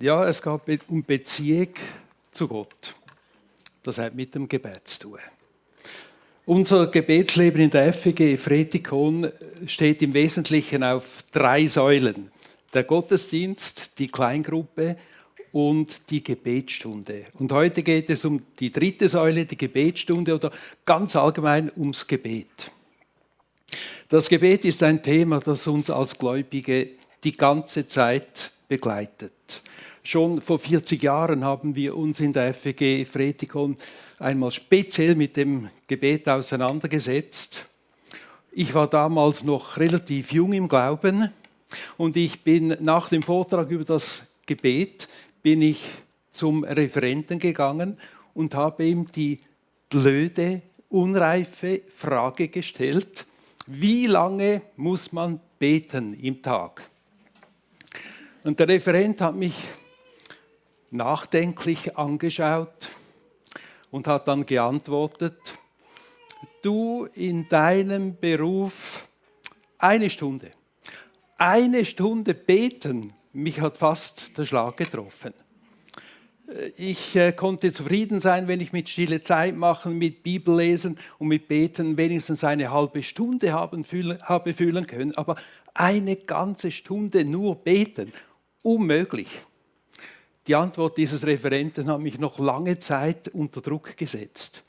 Ja, es geht um Beziehung zu Gott. Das hat mit dem Gebet zu tun. Unser Gebetsleben in der FEG Fretikon steht im Wesentlichen auf 3 Säulen. Der Gottesdienst, die Kleingruppe und die Gebetsstunde. Und heute geht es um die 3. Säule, die Gebetsstunde oder ganz allgemein ums Gebet. Das Gebet ist ein Thema, das uns als Gläubige die ganze Zeit begleitet. Schon vor 40 Jahren haben wir uns in der FEG Fretikon einmal speziell mit dem Gebet auseinandergesetzt. Ich war damals noch relativ jung im Glauben und ich bin nach dem Vortrag über das Gebet zum Referenten gegangen und habe ihm die blöde, unreife Frage gestellt: Wie lange muss man beten im Tag? Und der Referent hat mich nachdenklich angeschaut und hat dann geantwortet: Du in deinem Beruf 1 Stunde. 1 Stunde beten, mich hat fast der Schlag getroffen. Ich konnte zufrieden sein, wenn ich mit stille Zeit machen, mit Bibellesen und mit Beten wenigstens eine halbe Stunde habe füllen können. Aber eine ganze Stunde nur beten, unmöglich. Die Antwort dieses Referenten hat mich noch lange Zeit unter Druck gesetzt.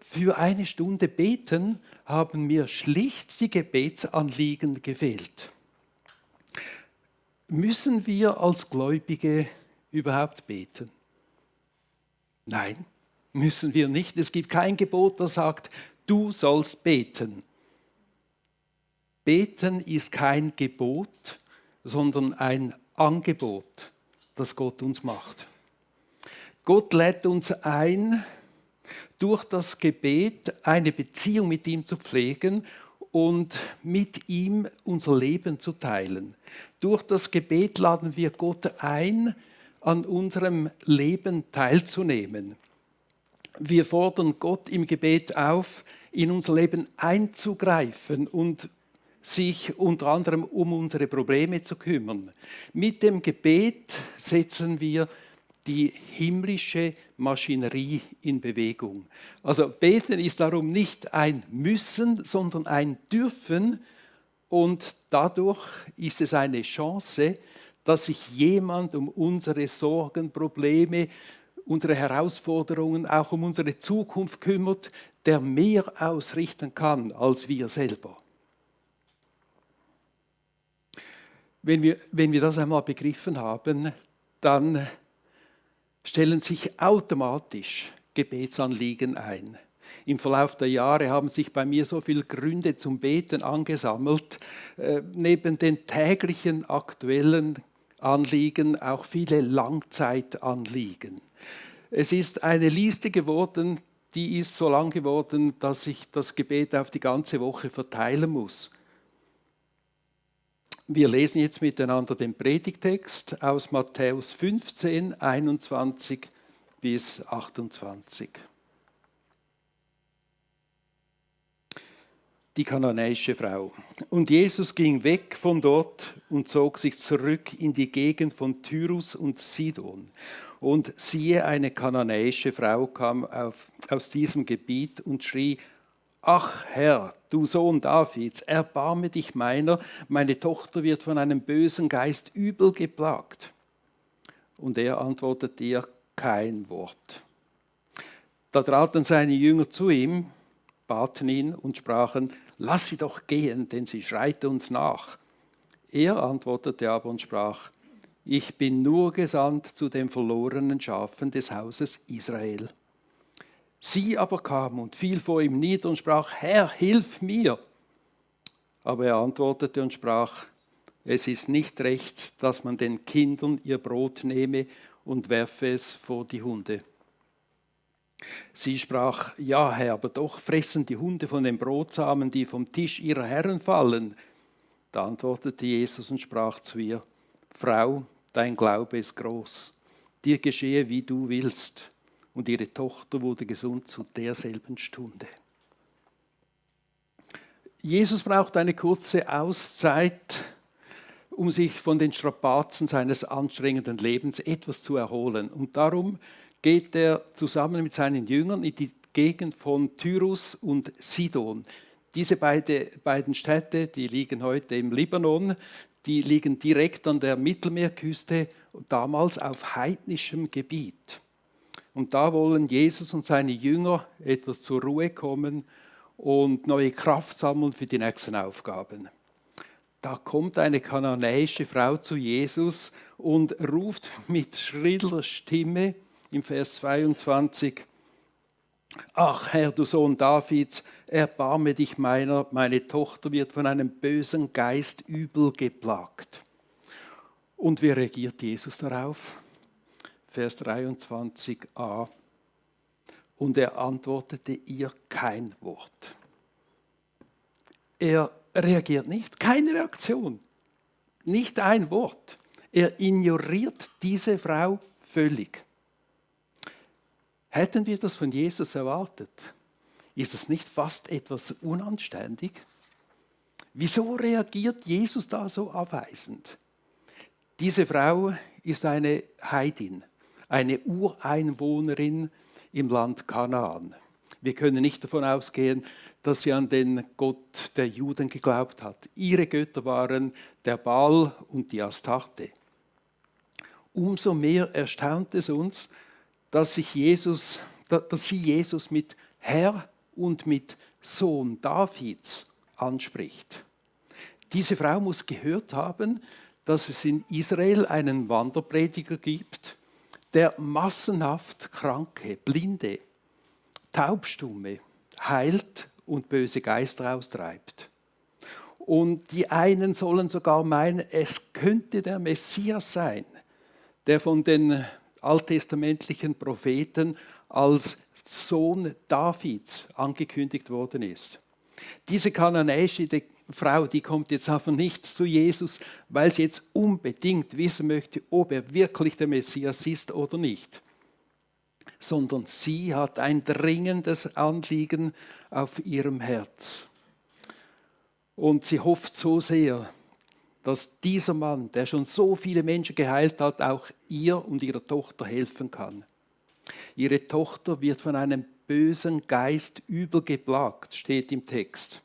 Für 1 Stunde beten haben mir schlicht die Gebetsanliegen gefehlt. Müssen wir als Gläubige überhaupt beten? Nein, müssen wir nicht. Es gibt kein Gebot, das sagt, du sollst beten. Beten ist kein Gebot, sondern ein Angebot, das Gott uns macht. Gott lädt uns ein, durch das Gebet eine Beziehung mit ihm zu pflegen und mit ihm unser Leben zu teilen. Durch das Gebet laden wir Gott ein, an unserem Leben teilzunehmen. Wir fordern Gott im Gebet auf, in unser Leben einzugreifen und sich unter anderem um unsere Probleme zu kümmern. Mit dem Gebet setzen wir die himmlische Maschinerie in Bewegung. Also beten ist darum nicht ein Müssen, sondern ein Dürfen, und dadurch ist es eine Chance, dass sich jemand um unsere Sorgen, Probleme, unsere Herausforderungen, auch um unsere Zukunft kümmert, der mehr ausrichten kann als wir selber. Wenn wir das einmal begriffen haben, dann stellen sich automatisch Gebetsanliegen ein. Im Verlauf der Jahre haben sich bei mir so viele Gründe zum Beten angesammelt, neben den täglichen aktuellen Anliegen auch viele Langzeitanliegen. Es ist eine Liste geworden, die ist so lang geworden, dass ich das Gebet auf die ganze Woche verteilen muss. Wir lesen jetzt miteinander den Predigtext aus Matthäus 15, 21 bis 28. Die kananäische Frau. Und Jesus ging weg von dort und zog sich zurück in die Gegend von Tyrus und Sidon. Und siehe, eine kananäische Frau kam aus diesem Gebiet und schrie: Ach Herr, du Sohn Davids, erbarme dich meiner, meine Tochter wird von einem bösen Geist übel geplagt. Und er antwortete ihr kein Wort. Da traten seine Jünger zu ihm, baten ihn und sprachen: Lass sie doch gehen, denn sie schreit uns nach. Er antwortete aber und sprach: Ich bin nur gesandt zu den verlorenen Schafen des Hauses Israel. Sie aber kam und fiel vor ihm nieder und sprach: Herr, hilf mir! Aber er antwortete und sprach: Es ist nicht recht, dass man den Kindern ihr Brot nehme und werfe es vor die Hunde. Sie sprach: Ja, Herr, aber doch fressen die Hunde von den Brotsamen, die vom Tisch ihrer Herren fallen. Da antwortete Jesus und sprach zu ihr: Frau, dein Glaube ist groß. Dir geschehe, wie du willst. Und ihre Tochter wurde gesund zu derselben Stunde. Jesus braucht eine kurze Auszeit, um sich von den Strapazen seines anstrengenden Lebens etwas zu erholen. Und darum geht er zusammen mit seinen Jüngern in die Gegend von Tyrus und Sidon. Diese beiden Städte, die liegen heute im Libanon, die liegen direkt an der Mittelmeerküste, damals auf heidnischem Gebiet. Und da wollen Jesus und seine Jünger etwas zur Ruhe kommen und neue Kraft sammeln für die nächsten Aufgaben. Da kommt eine kananäische Frau zu Jesus und ruft mit schriller Stimme im Vers 22, ach Herr, du Sohn Davids, erbarme dich meiner, meine Tochter wird von einem bösen Geist übel geplagt. Und wie reagiert Jesus darauf? Vers 23a. Und er antwortete ihr kein Wort. Er reagiert nicht, keine Reaktion, nicht ein Wort. Er ignoriert diese Frau völlig. Hätten wir das von Jesus erwartet? Ist es nicht fast etwas unanständig? Wieso reagiert Jesus da so abweisend? Diese Frau ist eine Heidin, eine Ureinwohnerin im Land Kanaan. Wir können nicht davon ausgehen, dass sie an den Gott der Juden geglaubt hat. Ihre Götter waren der Baal und die Astarte. Umso mehr erstaunt es uns, dass sie Jesus mit Herr und mit Sohn Davids anspricht. Diese Frau muss gehört haben, dass es in Israel einen Wanderprediger gibt, der massenhaft Kranke, Blinde, Taubstumme heilt und böse Geister austreibt. Und die einen sollen sogar meinen, es könnte der Messias sein, der von den alttestamentlichen Propheten als Sohn Davids angekündigt worden ist. Diese kananäische Frau, die kommt jetzt aber nicht zu Jesus, weil sie jetzt unbedingt wissen möchte, ob er wirklich der Messias ist oder nicht, sondern sie hat ein dringendes Anliegen auf ihrem Herz. Und sie hofft so sehr, dass dieser Mann, der schon so viele Menschen geheilt hat, auch ihr und ihrer Tochter helfen kann. Ihre Tochter wird von einem bösen Geist übel geplagt, steht im Text.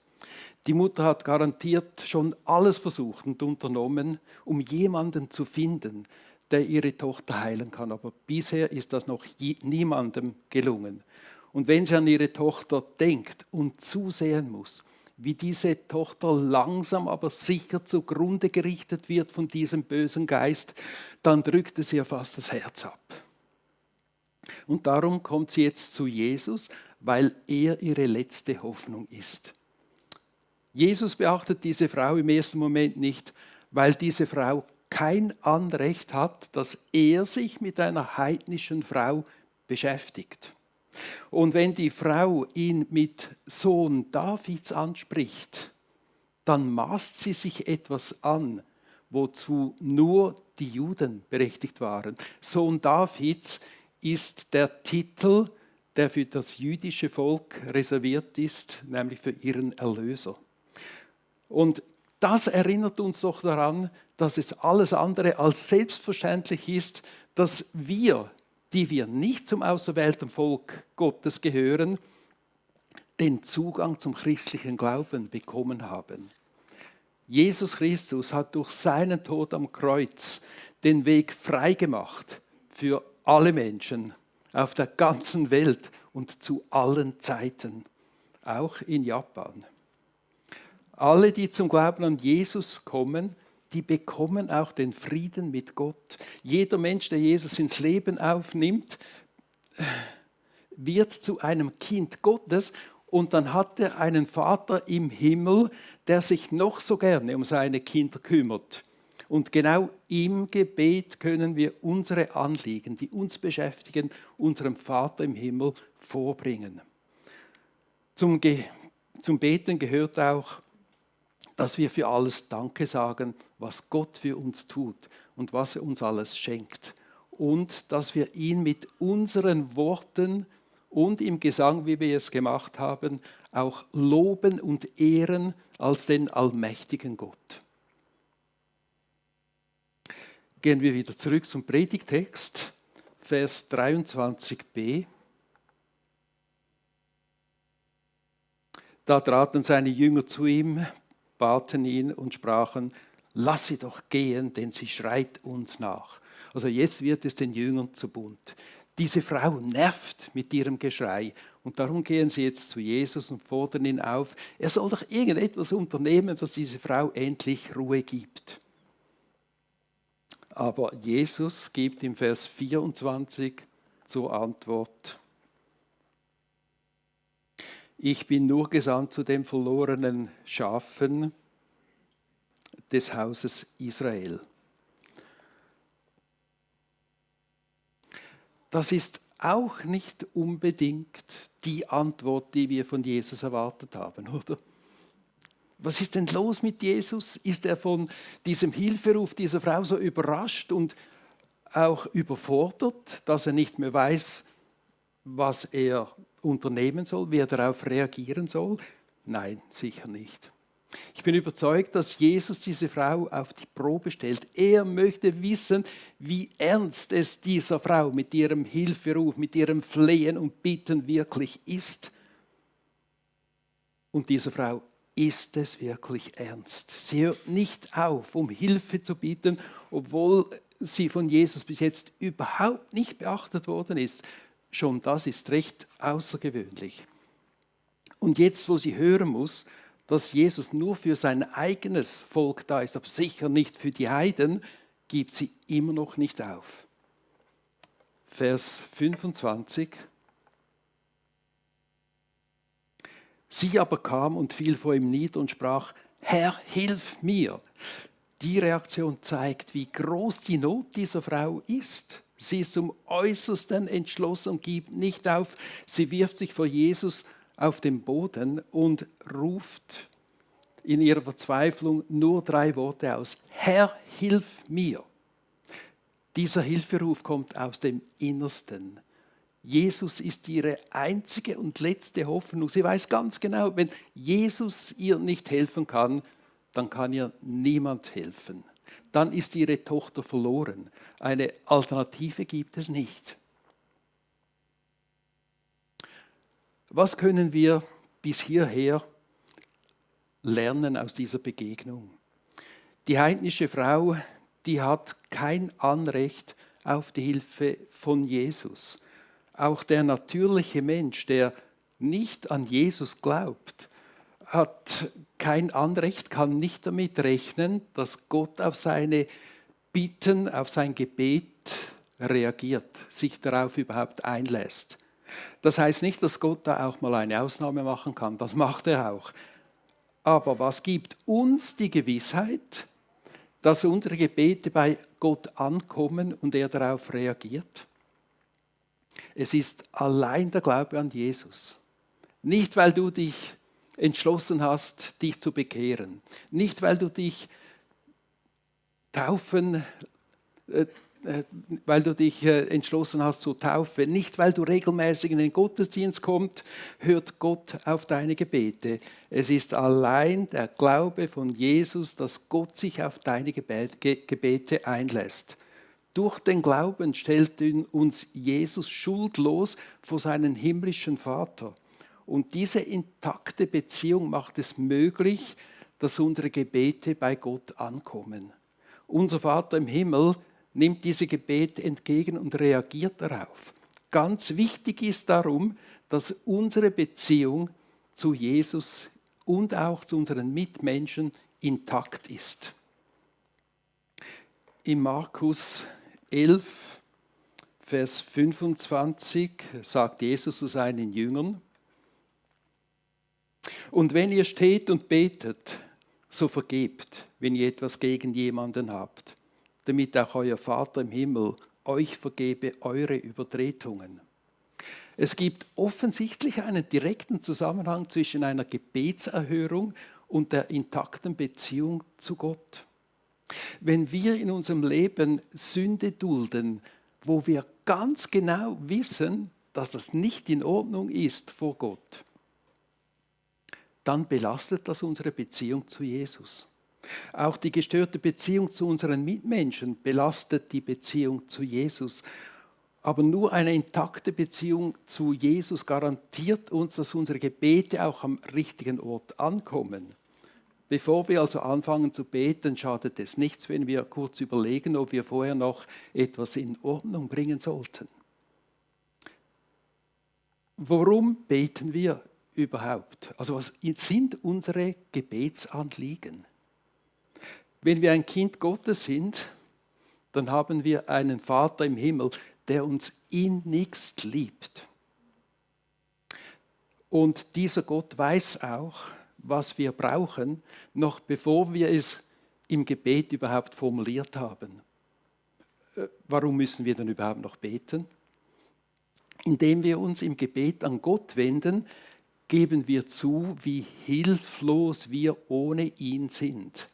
Die Mutter hat garantiert schon alles versucht und unternommen, um jemanden zu finden, der ihre Tochter heilen kann. Aber bisher ist das noch niemandem gelungen. Und wenn sie an ihre Tochter denkt und zusehen muss, wie diese Tochter langsam aber sicher zugrunde gerichtet wird von diesem bösen Geist, dann drückt es ihr fast das Herz ab. Und darum kommt sie jetzt zu Jesus, weil er ihre letzte Hoffnung ist. Jesus beachtet diese Frau im ersten Moment nicht, weil diese Frau kein Anrecht hat, dass er sich mit einer heidnischen Frau beschäftigt. Und wenn die Frau ihn mit Sohn Davids anspricht, dann maßt sie sich etwas an, wozu nur die Juden berechtigt waren. Sohn Davids ist der Titel, der für das jüdische Volk reserviert ist, nämlich für ihren Erlöser. Und das erinnert uns doch daran, dass es alles andere als selbstverständlich ist, dass wir, die wir nicht zum auserwählten Volk Gottes gehören, den Zugang zum christlichen Glauben bekommen haben. Jesus Christus hat durch seinen Tod am Kreuz den Weg freigemacht für alle Menschen auf der ganzen Welt und zu allen Zeiten, auch in Japan. Alle, die zum Glauben an Jesus kommen, die bekommen auch den Frieden mit Gott. Jeder Mensch, der Jesus ins Leben aufnimmt, wird zu einem Kind Gottes und dann hat er einen Vater im Himmel, der sich noch so gerne um seine Kinder kümmert. Und genau im Gebet können wir unsere Anliegen, die uns beschäftigen, unserem Vater im Himmel vorbringen. Zum Beten gehört auch, dass wir für alles Danke sagen, was Gott für uns tut und was er uns alles schenkt. Und dass wir ihn mit unseren Worten und im Gesang, wie wir es gemacht haben, auch loben und ehren als den allmächtigen Gott. Gehen wir wieder zurück zum Predigtext, Vers 23b. Da traten seine Jünger zu ihm, baten ihn und sprachen: Lass sie doch gehen, denn sie schreit uns nach. Also jetzt wird es den Jüngern zu bunt. Diese Frau nervt mit ihrem Geschrei und darum gehen sie jetzt zu Jesus und fordern ihn auf, er soll doch irgendetwas unternehmen, dass diese Frau endlich Ruhe gibt. Aber Jesus gibt im Vers 24 zur Antwort: Ich bin nur gesandt zu den verlorenen Schafen des Hauses Israel. Das ist auch nicht unbedingt die Antwort, die wir von Jesus erwartet haben, oder? Was ist denn los mit Jesus? Ist er von diesem Hilferuf dieser Frau so überrascht und auch überfordert, dass er nicht mehr weiß, was er unternehmen soll, wie er darauf reagieren soll? Nein, sicher nicht. Ich bin überzeugt, dass Jesus diese Frau auf die Probe stellt. Er möchte wissen, wie ernst es dieser Frau mit ihrem Hilferuf, mit ihrem Flehen und Bitten wirklich ist. Und dieser Frau ist es wirklich ernst. Sie hört nicht auf, um Hilfe zu bitten, obwohl sie von Jesus bis jetzt überhaupt nicht beachtet worden ist. Schon das ist recht außergewöhnlich. Und jetzt, wo sie hören muss, dass Jesus nur für sein eigenes Volk da ist, aber sicher nicht für die Heiden, gibt sie immer noch nicht auf. Vers 25. Sie aber kam und fiel vor ihm nieder und sprach: Herr, hilf mir. Die Reaktion zeigt, wie groß die Not dieser Frau ist. Sie ist zum Äußersten entschlossen und gibt nicht auf. Sie wirft sich vor Jesus auf den Boden und ruft in ihrer Verzweiflung nur 3 Worte aus: Herr, hilf mir. Dieser Hilferuf kommt aus dem Innersten. Jesus ist ihre einzige und letzte Hoffnung. Sie weiß ganz genau, wenn Jesus ihr nicht helfen kann, dann kann ihr niemand helfen. Dann ist ihre Tochter verloren. Eine Alternative gibt es nicht. Was können wir bis hierher lernen aus dieser Begegnung? Die heidnische Frau, die hat kein Anrecht auf die Hilfe von Jesus. Auch der natürliche Mensch, der nicht an Jesus glaubt, hat kein Anrecht, kann nicht damit rechnen, dass Gott auf seine Bitten, auf sein Gebet reagiert, sich darauf überhaupt einlässt. Das heißt nicht, dass Gott da auch mal eine Ausnahme machen kann, das macht er auch. Aber was gibt uns die Gewissheit, dass unsere Gebete bei Gott ankommen und er darauf reagiert? Es ist allein der Glaube an Jesus. Nicht, weil du dich entschlossen hast, dich zu bekehren. Nicht, weil du dich entschlossen hast zur Taufe. Nicht, weil du regelmäßig in den Gottesdienst kommst, hört Gott auf deine Gebete. Es ist allein der Glaube von Jesus, dass Gott sich auf deine Gebete einlässt. Durch den Glauben stellt uns Jesus schuldlos vor seinen himmlischen Vater. Und diese intakte Beziehung macht es möglich, dass unsere Gebete bei Gott ankommen. Unser Vater im Himmel nimmt diese Gebete entgegen und reagiert darauf. Ganz wichtig ist darum, dass unsere Beziehung zu Jesus und auch zu unseren Mitmenschen intakt ist. In Markus 11, Vers 25 sagt Jesus zu seinen Jüngern: Und wenn ihr steht und betet, so vergebt, wenn ihr etwas gegen jemanden habt, damit auch euer Vater im Himmel euch vergebe eure Übertretungen. Es gibt offensichtlich einen direkten Zusammenhang zwischen einer Gebetserhörung und der intakten Beziehung zu Gott. Wenn wir in unserem Leben Sünde dulden, wo wir ganz genau wissen, dass das nicht in Ordnung ist vor Gott, dann belastet das unsere Beziehung zu Jesus. Auch die gestörte Beziehung zu unseren Mitmenschen belastet die Beziehung zu Jesus. Aber nur eine intakte Beziehung zu Jesus garantiert uns, dass unsere Gebete auch am richtigen Ort ankommen. Bevor wir also anfangen zu beten, schadet es nichts, wenn wir kurz überlegen, ob wir vorher noch etwas in Ordnung bringen sollten. Warum beten wir überhaupt? Also was sind unsere Gebetsanliegen? Wenn wir ein Kind Gottes sind, dann haben wir einen Vater im Himmel, der uns innigst liebt. Und dieser Gott weiß auch, was wir brauchen, noch bevor wir es im Gebet überhaupt formuliert haben. Warum müssen wir dann überhaupt noch beten? Indem wir uns im Gebet an Gott wenden, geben wir zu, wie hilflos wir ohne ihn sind.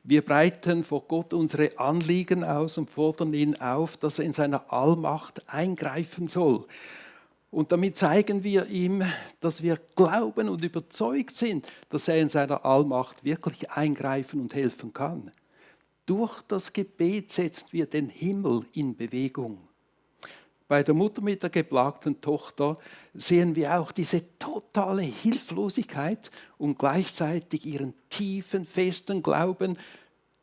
Wir breiten vor Gott unsere Anliegen aus und fordern ihn auf, dass er in seiner Allmacht eingreifen soll. Und damit zeigen wir ihm, dass wir glauben und überzeugt sind, dass er in seiner Allmacht wirklich eingreifen und helfen kann. Durch das Gebet setzen wir den Himmel in Bewegung. Bei der Mutter mit der geplagten Tochter sehen wir auch diese totale Hilflosigkeit und gleichzeitig ihren tiefen, festen Glauben,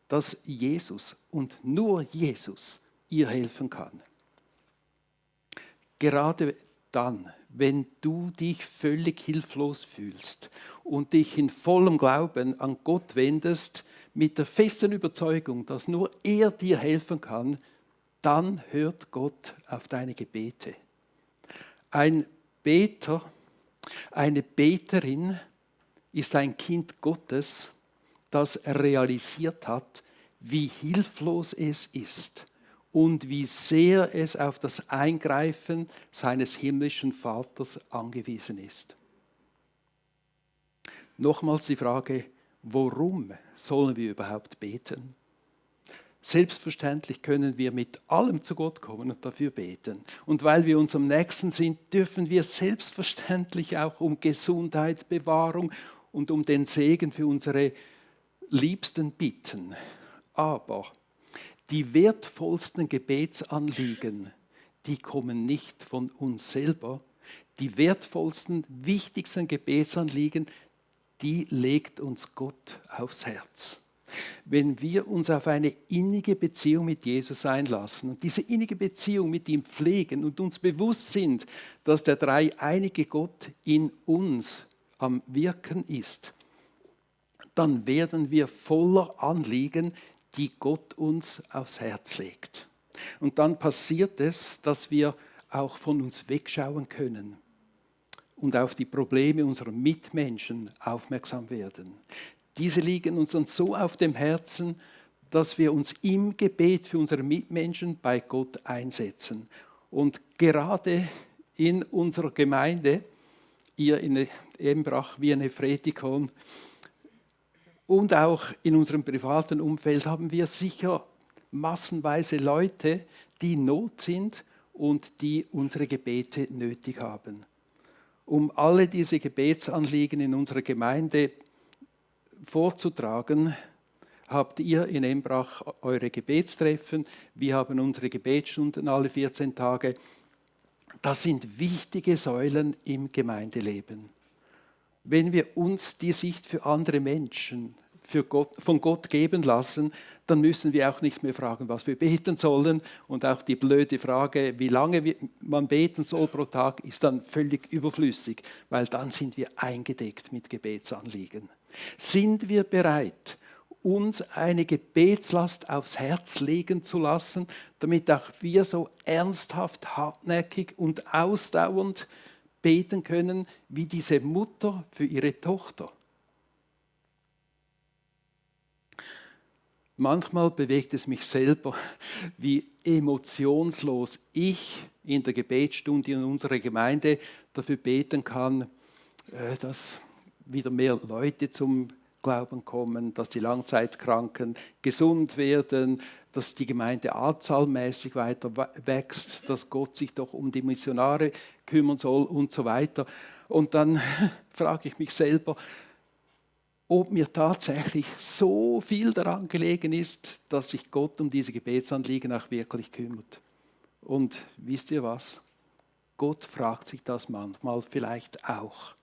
dass Jesus und nur Jesus ihr helfen kann. Gerade dann, wenn du dich völlig hilflos fühlst und dich in vollem Glauben an Gott wendest, mit der festen Überzeugung, dass nur er dir helfen kann, dann hört Gott auf deine Gebete. Ein Beter, eine Beterin ist ein Kind Gottes, das realisiert hat, wie hilflos es ist und wie sehr es auf das Eingreifen seines himmlischen Vaters angewiesen ist. Nochmals die Frage, warum sollen wir überhaupt beten? Selbstverständlich können wir mit allem zu Gott kommen und dafür beten. Und weil wir uns am nächsten sind, dürfen wir selbstverständlich auch um Gesundheit, Bewahrung und um den Segen für unsere Liebsten bitten. Aber die wertvollsten Gebetsanliegen, die kommen nicht von uns selber. Die wertvollsten, wichtigsten Gebetsanliegen, die legt uns Gott aufs Herz. Wenn wir uns auf eine innige Beziehung mit Jesus einlassen und diese innige Beziehung mit ihm pflegen und uns bewusst sind, dass der dreieinige Gott in uns am Wirken ist, dann werden wir voller Anliegen, die Gott uns aufs Herz legt. Und dann passiert es, dass wir auch von uns wegschauen können und auf die Probleme unserer Mitmenschen aufmerksam werden. Diese liegen uns dann so auf dem Herzen, dass wir uns im Gebet für unsere Mitmenschen bei Gott einsetzen. Und gerade in unserer Gemeinde, hier in Embrach, Wien, Fretikon und auch in unserem privaten Umfeld haben wir sicher massenweise Leute, die in Not sind und die unsere Gebete nötig haben. Um alle diese Gebetsanliegen in unserer Gemeinde vorzutragen, habt ihr in Embrach eure Gebetstreffen. Wir haben unsere Gebetsstunden alle 14 Tage. Das sind wichtige Säulen im Gemeindeleben. Wenn wir uns die Sicht für andere Menschen von Gott geben lassen, dann müssen wir auch nicht mehr fragen, was wir beten sollen. Und auch die blöde Frage, wie lange man beten soll pro Tag, ist dann völlig überflüssig, weil dann sind wir eingedeckt mit Gebetsanliegen. Sind wir bereit, uns eine Gebetslast aufs Herz legen zu lassen, damit auch wir so ernsthaft, hartnäckig und ausdauernd beten können, wie diese Mutter für ihre Tochter? Manchmal bewegt es mich selber, wie emotionslos ich in der Gebetsstunde in unserer Gemeinde dafür beten kann, dass wieder mehr Leute zum Glauben kommen, dass die Langzeitkranken gesund werden, dass die Gemeinde anzahlmäßig weiter wächst, dass Gott sich doch um die Missionare kümmern soll und so weiter. Und dann frage ich mich selber, ob mir tatsächlich so viel daran gelegen ist, dass sich Gott um diese Gebetsanliegen auch wirklich kümmert. Und wisst ihr was? Gott fragt sich das manchmal vielleicht auch.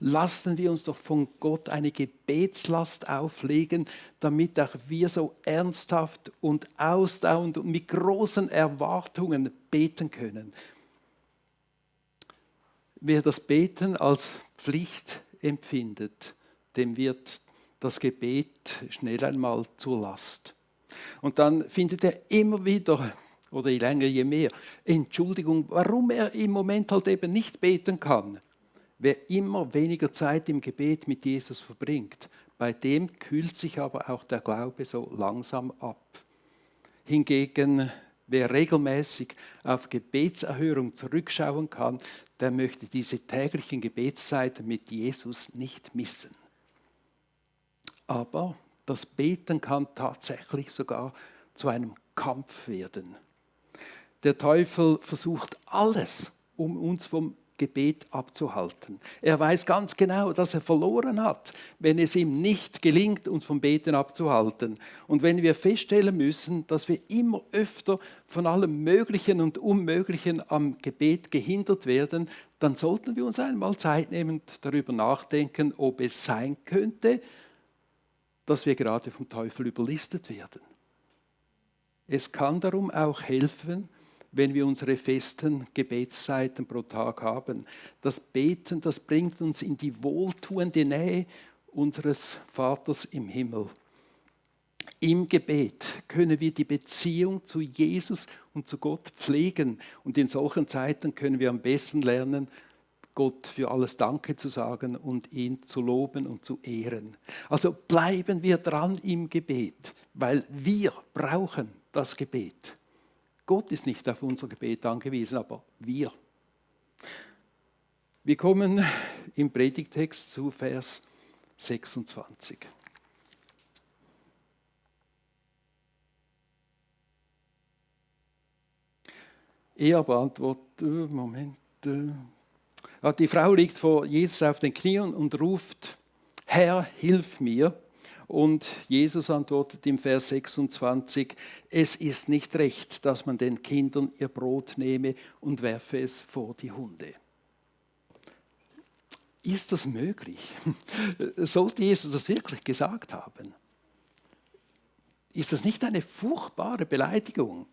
Lassen wir uns doch von Gott eine Gebetslast auflegen, damit auch wir so ernsthaft und ausdauernd und mit großen Erwartungen beten können. Wer das Beten als Pflicht empfindet, dem wird das Gebet schnell einmal zur Last. Und dann findet er immer wieder, oder je länger, je mehr, Entschuldigung, warum er im Moment halt eben nicht beten kann. Wer immer weniger Zeit im Gebet mit Jesus verbringt, bei dem kühlt sich aber auch der Glaube so langsam ab. Hingegen, wer regelmäßig auf Gebetserhörung zurückschauen kann, der möchte diese täglichen Gebetszeiten mit Jesus nicht missen. Aber das Beten kann tatsächlich sogar zu einem Kampf werden. Der Teufel versucht alles, um uns vom Gebet abzuhalten. Er weiß ganz genau, dass er verloren hat, wenn es ihm nicht gelingt, uns vom Beten abzuhalten. Und wenn wir feststellen müssen, dass wir immer öfter von allem Möglichen und Unmöglichen am Gebet gehindert werden, dann sollten wir uns einmal Zeit nehmen und darüber nachdenken, ob es sein könnte, dass wir gerade vom Teufel überlistet werden. Es kann darum auch helfen, wenn wir unsere festen Gebetszeiten pro Tag haben. Das Beten, das bringt uns in die wohltuende Nähe unseres Vaters im Himmel. Im Gebet können wir die Beziehung zu Jesus und zu Gott pflegen. Und in solchen Zeiten können wir am besten lernen, Gott für alles Danke zu sagen und ihn zu loben und zu ehren. Also bleiben wir dran im Gebet, weil wir brauchen das Gebet. Gott ist nicht auf unser Gebet angewiesen, aber wir. Wir kommen im Predigtext zu Vers 26. Er beantwortet, die Frau liegt vor Jesus auf den Knien und ruft, Herr, hilf mir. Und Jesus antwortet im Vers 26, es ist nicht recht, dass man den Kindern ihr Brot nehme und werfe es vor die Hunde. Ist das möglich? Sollte Jesus das wirklich gesagt haben? Ist das nicht eine furchtbare Beleidigung?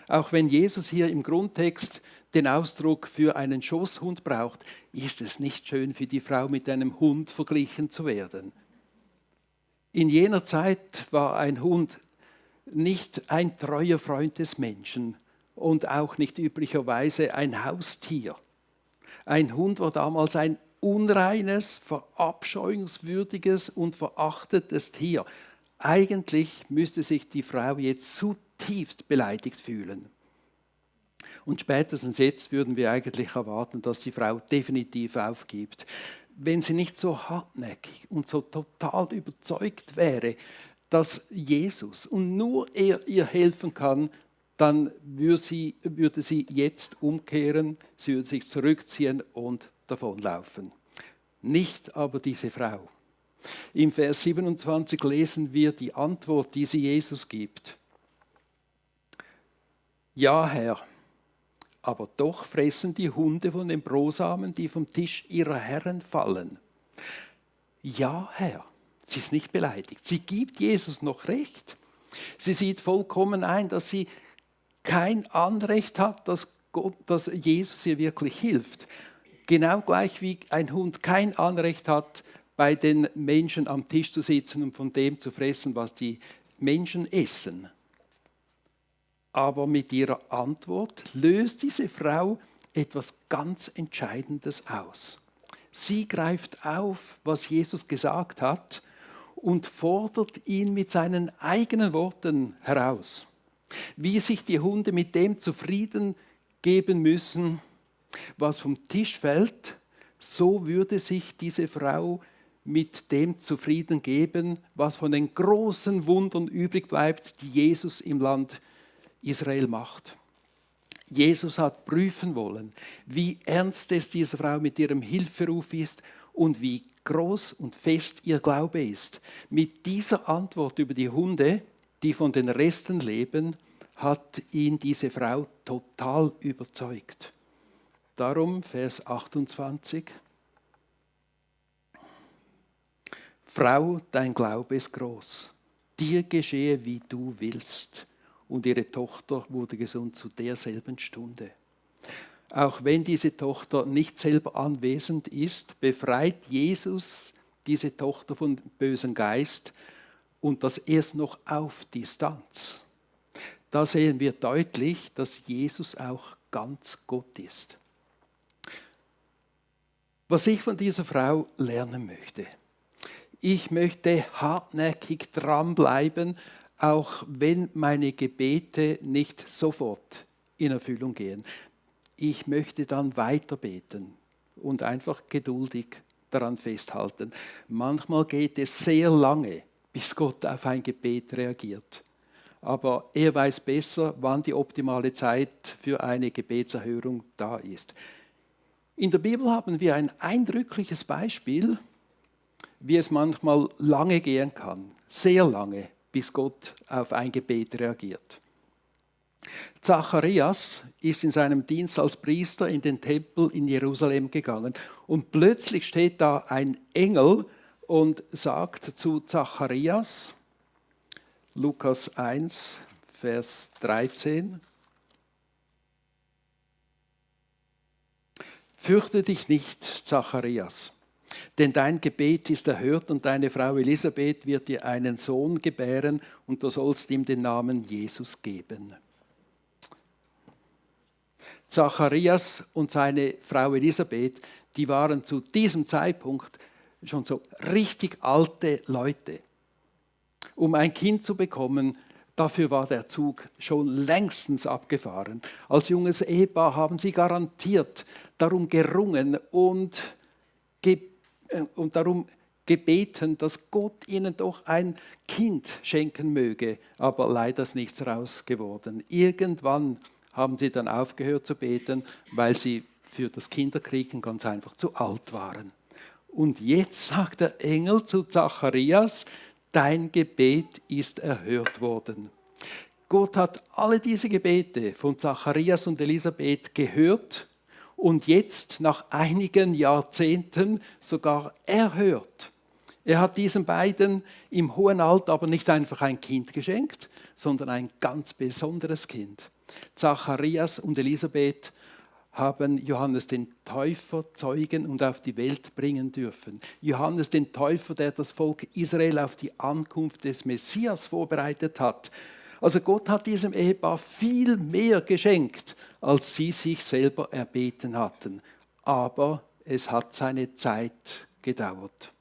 Auch wenn Jesus hier im Grundtext den Ausdruck für einen Schosshund braucht, ist es nicht schön für die Frau, mit einem Hund verglichen zu werden. In jener Zeit war ein Hund nicht ein treuer Freund des Menschen und auch nicht üblicherweise ein Haustier. Ein Hund war damals ein unreines, verabscheuungswürdiges und verachtetes Tier. Eigentlich müsste sich die Frau jetzt zutiefst beleidigt fühlen. Und spätestens jetzt würden wir eigentlich erwarten, dass die Frau definitiv aufgibt. Wenn sie nicht so hartnäckig und so total überzeugt wäre, dass Jesus und nur er ihr helfen kann, dann würde sie jetzt umkehren, sie würde sich zurückziehen und davonlaufen. Nicht aber diese Frau. Im Vers 27 lesen wir die Antwort, die sie Jesus gibt. Ja, Herr, aber doch fressen die Hunde von den Brosamen, die vom Tisch ihrer Herren fallen. Ja, Herr, sie ist nicht beleidigt. Sie gibt Jesus noch recht. Sie sieht vollkommen ein, dass sie kein Anrecht hat, dass Jesus ihr wirklich hilft. Genau gleich wie ein Hund kein Anrecht hat, bei den Menschen am Tisch zu sitzen und von dem zu fressen, was die Menschen essen. Aber mit ihrer Antwort löst diese Frau etwas ganz Entscheidendes aus. Sie greift auf, was Jesus gesagt hat und fordert ihn mit seinen eigenen Worten heraus. Wie sich die Hunde mit dem zufrieden geben müssen, was vom Tisch fällt, so würde sich diese Frau mit dem zufrieden geben, was von den großen Wundern übrig bleibt, die Jesus im Land Israel macht. Jesus hat prüfen wollen, wie ernst es dieser Frau mit ihrem Hilferuf ist und wie groß und fest ihr Glaube ist. Mit dieser Antwort über die Hunde, die von den Resten leben, hat ihn diese Frau total überzeugt. Darum Vers 28. Frau, dein Glaube ist groß. Dir geschehe, wie du willst. Und ihre Tochter wurde gesund zu derselben Stunde. Auch wenn diese Tochter nicht selber anwesend ist, befreit Jesus diese Tochter vom bösen Geist und das erst noch auf Distanz. Da sehen wir deutlich, dass Jesus auch ganz Gott ist. Was ich von dieser Frau lernen möchte: Ich möchte hartnäckig dranbleiben, auch wenn meine Gebete nicht sofort in Erfüllung gehen. Ich möchte dann weiter beten und einfach geduldig daran festhalten. Manchmal geht es sehr lange, bis Gott auf ein Gebet reagiert. Aber er weiß besser, wann die optimale Zeit für eine Gebetserhörung da ist. In der Bibel haben wir ein eindrückliches Beispiel, wie es manchmal lange gehen kann, sehr lange, bis Gott auf ein Gebet reagiert. Zacharias ist in seinem Dienst als Priester in den Tempel in Jerusalem gegangen und plötzlich steht da ein Engel und sagt zu Zacharias, Lukas 1, Vers 13, fürchte dich nicht, Zacharias, denn dein Gebet ist erhört und deine Frau Elisabeth wird dir einen Sohn gebären und du sollst ihm den Namen Jesus geben. Zacharias und seine Frau Elisabeth, die waren zu diesem Zeitpunkt schon so richtig alte Leute. Um ein Kind zu bekommen, dafür war der Zug schon längstens abgefahren. Als junges Ehepaar haben sie garantiert darum gerungen und darum gebeten, dass Gott ihnen doch ein Kind schenken möge. Aber leider ist nichts daraus geworden. Irgendwann haben sie dann aufgehört zu beten, weil sie für das Kinderkriegen ganz einfach zu alt waren. Und jetzt sagt der Engel zu Zacharias, dein Gebet ist erhört worden. Gott hat alle diese Gebete von Zacharias und Elisabeth gehört und jetzt nach einigen Jahrzehnten sogar erhört. Er hat diesen beiden im hohen Alter aber nicht einfach ein Kind geschenkt, sondern ein ganz besonderes Kind. Zacharias und Elisabeth haben Johannes den Täufer zeugen und auf die Welt bringen dürfen. Johannes den Täufer, der das Volk Israel auf die Ankunft des Messias vorbereitet hat. Also Gott hat diesem Ehepaar viel mehr geschenkt, als sie sich selber erbeten hatten. Aber es hat seine Zeit gedauert.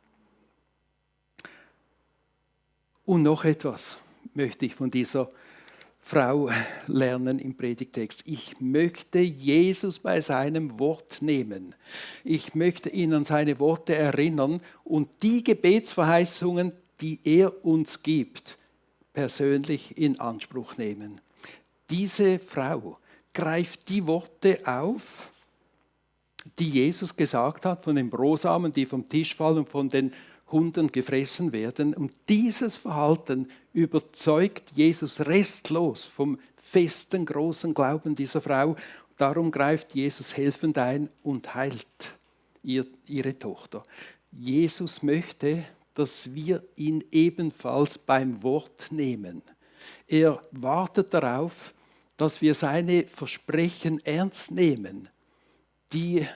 Und noch etwas möchte ich von dieser Frau lernen im Predigtext. Ich möchte Jesus bei seinem Wort nehmen. Ich möchte ihn an seine Worte erinnern und die Gebetsverheißungen, die er uns gibt, persönlich in Anspruch nehmen. Diese Frau greift die Worte auf, die Jesus gesagt hat, von den Brosamen, die vom Tisch fallen und von den Hunden gefressen werden. Und dieses Verhalten überzeugt Jesus restlos vom festen, großen Glauben dieser Frau. Darum greift Jesus helfend ein und heilt ihre Tochter. Jesus möchte, dass wir ihn ebenfalls beim Wort nehmen. Er wartet darauf, dass wir seine Versprechen ernst nehmen, die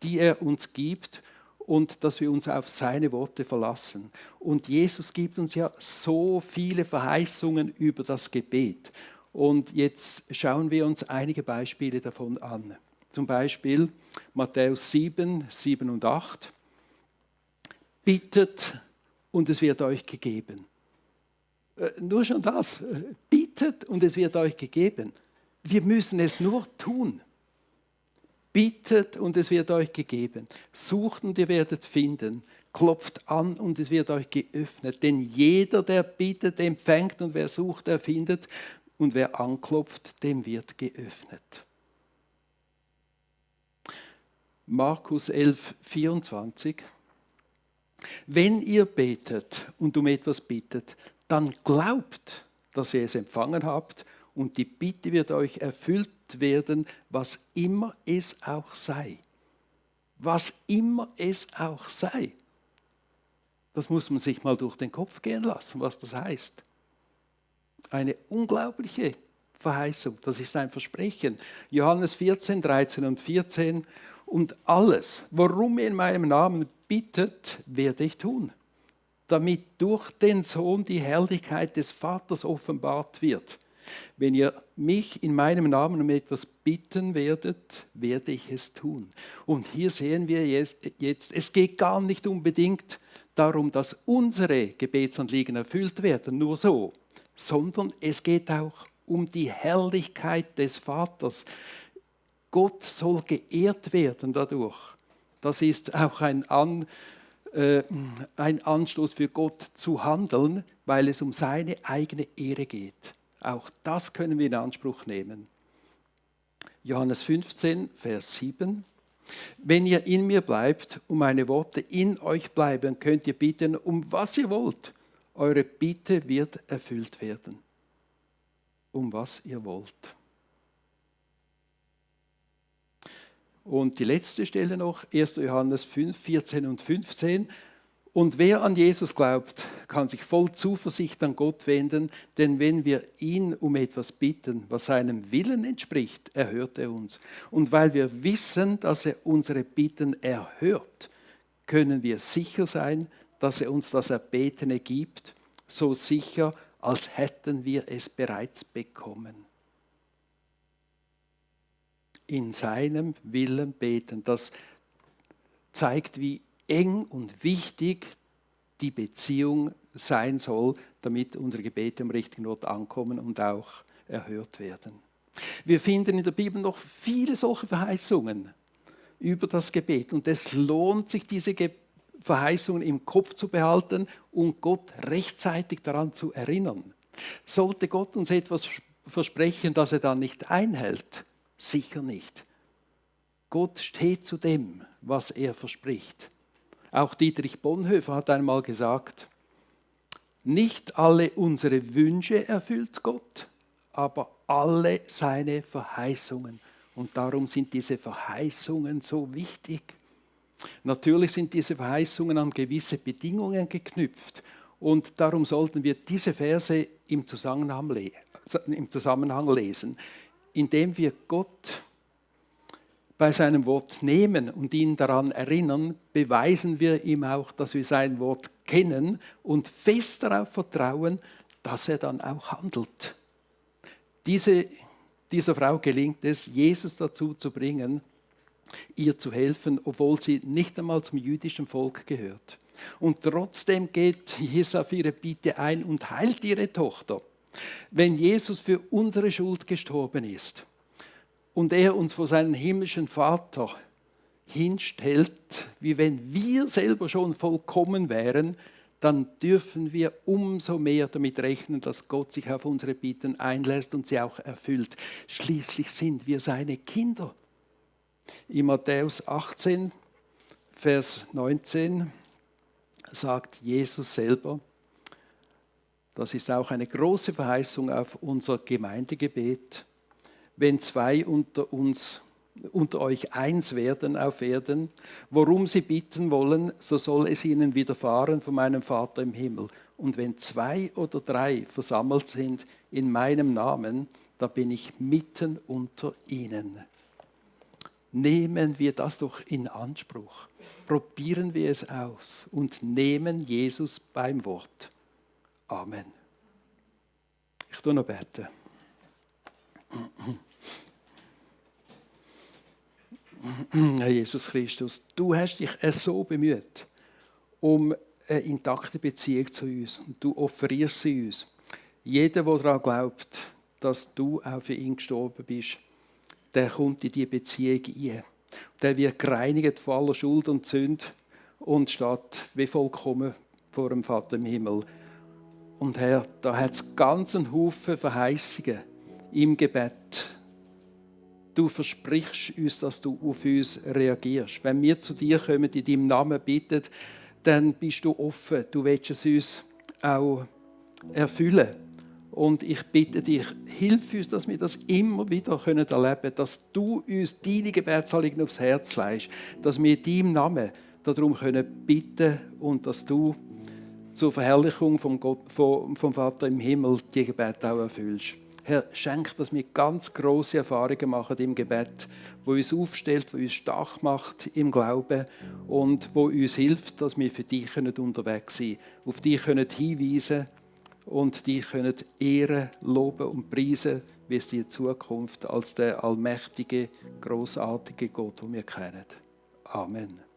er uns gibt, und dass wir uns auf seine Worte verlassen. Und Jesus gibt uns ja so viele Verheißungen über das Gebet. Und jetzt schauen wir uns einige Beispiele davon an. Zum Beispiel Matthäus 7, 7 und 8. Bittet und es wird euch gegeben. Nur schon das. Bittet und es wird euch gegeben. Wir müssen es nur tun. Bittet und es wird euch gegeben. Sucht und ihr werdet finden. Klopft an und es wird euch geöffnet. Denn jeder, der bittet, empfängt und wer sucht, der findet. Und wer anklopft, dem wird geöffnet. Markus 11, 24. Wenn ihr betet und um etwas bittet, dann glaubt, dass ihr es empfangen habt und die Bitte wird euch erfüllt werden, was immer es auch sei. Was immer es auch sei. Das muss man sich mal durch den Kopf gehen lassen, was das heißt. Eine unglaubliche Verheißung, das ist ein Versprechen. Johannes 14, 13 und 14. Und alles, worum ihr in meinem Namen bittet, werde ich tun, damit durch den Sohn die Herrlichkeit des Vaters offenbart wird. Wenn ihr mich in meinem Namen um etwas bitten werdet, werde ich es tun. Und hier sehen wir jetzt, es geht gar nicht unbedingt darum, dass unsere Gebetsanliegen erfüllt werden, nur so, sondern es geht auch um die Herrlichkeit des Vaters. Gott soll geehrt werden dadurch. Das ist auch ein Anstoß für Gott zu handeln, weil es um seine eigene Ehre geht. Auch das können wir in Anspruch nehmen. Johannes 15, Vers 7. Wenn ihr in mir bleibt und meine Worte in euch bleiben, könnt ihr bitten, um was ihr wollt. Eure Bitte wird erfüllt werden. Um was ihr wollt. Und die letzte Stelle noch, 1. Johannes 5, 14 und 15. Und wer an Jesus glaubt, kann sich voll Zuversicht an Gott wenden, denn wenn wir ihn um etwas bitten, was seinem Willen entspricht, erhört er uns. Und weil wir wissen, dass er unsere Bitten erhört, können wir sicher sein, dass er uns das Erbetene gibt, so sicher, als hätten wir es bereits bekommen. In seinem Willen beten, das zeigt, wie eng und wichtig die Beziehung sein soll, damit unsere Gebete am richtigen Ort ankommen und auch erhört werden. Wir finden in der Bibel noch viele solche Verheißungen über das Gebet und es lohnt sich, diese Verheißungen im Kopf zu behalten und Gott rechtzeitig daran zu erinnern. Sollte Gott uns etwas versprechen, das er dann nicht einhält? Sicher nicht. Gott steht zu dem, was er verspricht. Auch Dietrich Bonhoeffer hat einmal gesagt, nicht alle unsere Wünsche erfüllt Gott, aber alle seine Verheißungen. Und darum sind diese Verheißungen so wichtig. Natürlich sind diese Verheißungen an gewisse Bedingungen geknüpft. Und darum sollten wir diese Verse im Zusammenhang lesen, indem wir Gott bei seinem Wort nehmen und ihn daran erinnern, beweisen wir ihm auch, dass wir sein Wort kennen und fest darauf vertrauen, dass er dann auch handelt. Dieser Frau gelingt es, Jesus dazu zu bringen, ihr zu helfen, obwohl sie nicht einmal zum jüdischen Volk gehört. Und trotzdem geht Jesus auf ihre Bitte ein und heilt ihre Tochter. Wenn Jesus für unsere Schuld gestorben ist, und er uns vor seinen himmlischen Vater hinstellt, wie wenn wir selber schon vollkommen wären, dann dürfen wir umso mehr damit rechnen, dass Gott sich auf unsere Bitten einlässt und sie auch erfüllt. Schließlich sind wir seine Kinder. In Matthäus 18, Vers 19 sagt Jesus selber, das ist auch eine große Verheißung auf unser Gemeindegebet, wenn zwei unter euch eins werden auf Erden, worum sie bitten wollen, so soll es ihnen widerfahren von meinem Vater im Himmel. Und wenn 2 oder 3 versammelt sind in meinem Namen, da bin ich mitten unter ihnen. Nehmen wir das doch in Anspruch. Probieren wir es aus und nehmen Jesus beim Wort. Amen. Ich tue noch beten. Herr Jesus Christus, du hast dich so bemüht um eine intakte Beziehung zu uns und du offerierst sie uns. Jeder, der daran glaubt, dass du auch für ihn gestorben bist, der kommt in diese Beziehung ein. Der wird gereinigt von aller Schuld und Sünde und steht wie vollkommen vor dem Vater im Himmel. Und Herr, da hat es ganz einen Haufen Verheißungen im Gebet. Du versprichst uns, dass du auf uns reagierst. Wenn wir zu dir kommen, in deinem Namen bitten, dann bist du offen. Du willst es uns auch erfüllen. Und ich bitte dich, hilf uns, dass wir das immer wieder erleben können, dass du uns deine Gebetsanliegen aufs Herz legst, dass wir in deinem Namen darum bitten können und dass du zur Verherrlichung vom Vater im Himmel die Gebete auch erfüllst. Herr, schenk, dass wir ganz grosse Erfahrungen machen im Gebet, wo uns aufstellt, wo uns stark macht im Glauben und wo uns hilft, dass wir für dich unterwegs sein können, auf dich hinweisen und dich ehren, loben und preisen, wie es die Zukunft als der allmächtige, großartige Gott, den wir kennen. Amen.